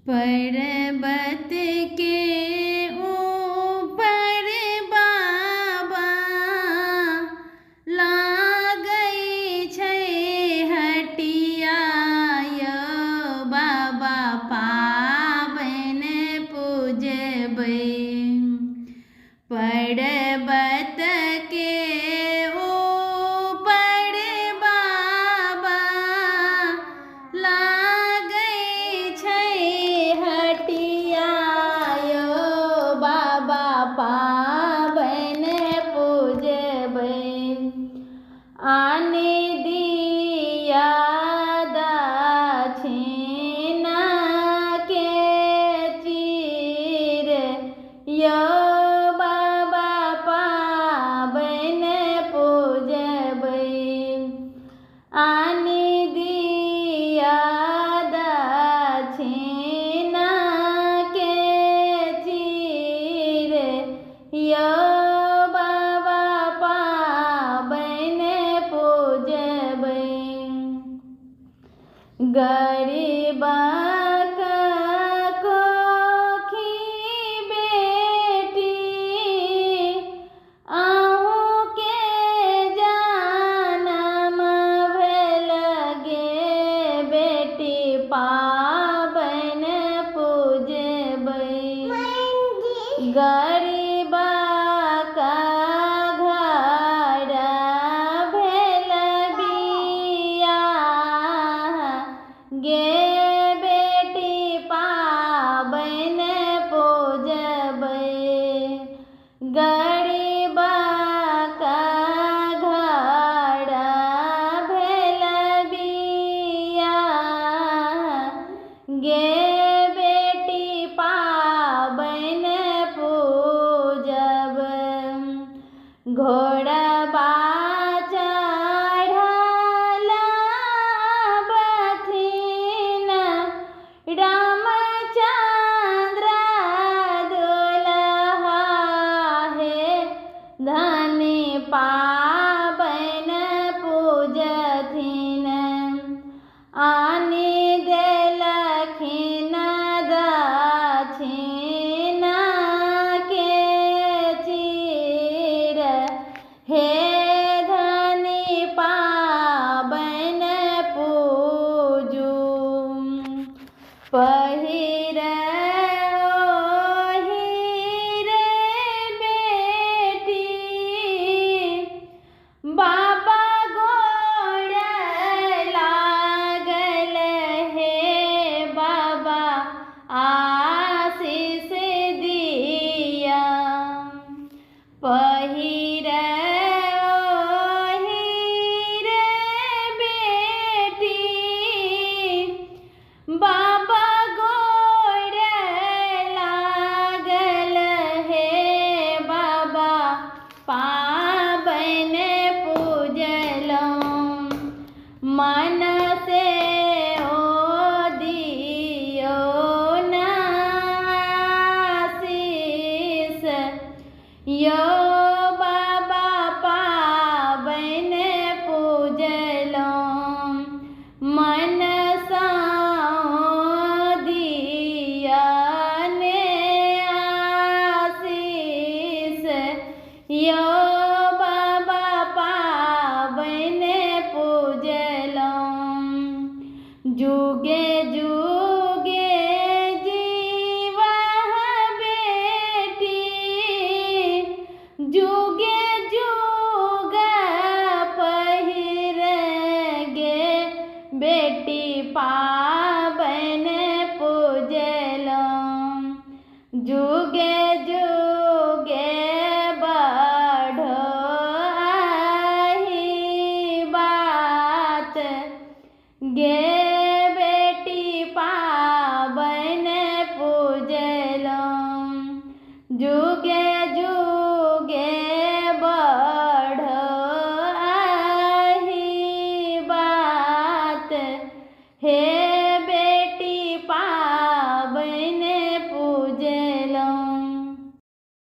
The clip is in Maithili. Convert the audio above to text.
पर्वत के ऊपर बाबा लागै छै हटिया यौ बाबा पाबनि पूजबै। पर्वत के ऊपर बाबा लागै छै हटिया यौ बाबा पाबनि पूजबै। आनि दिया दक्षिणा के चीर यौ बाबा पाबनि पूजबै। आनि दिया दक्षिणा के चीर यौ बाबा पाबनि पूजबै। गरीबक कोखि बेटी अहूँके जनम भेल गे बेटी पाबनि पूजबै। गरीबक घर भेल बियाह गे बेटी पाबनि पूजबै। गरीबक घर भेल बियाह गे बेटी पाबनि पूजब। घोड़बा चढ़ल आबथिन रामचन्द्र दुल्हा हे धनी पाबनि पूजथिन। आनि देलखिन दक्षिणा के चीर हे धनी पाबनि पूजू। पहिर ओहि रे बेटी बाबा गोड़ लागल हे बाबा आशीष दिया। पहिर ओहि रे बेटी बाबा गोड़ लागल हे बाबा पाबनि पूजलहुँ। मन से ओ दियौ न आशीष यौ बाबा पाबनि पूजलहुँ। मन सँ दिया ने आशीष यौ बाबा पाबनि पूजलहुँ। जुगे जुगे जीवह बेटी जुगे जुग पहिर गे बेटी पाबनि पूजलहुँ। जुगे जुगे बढ़ो आही बात गे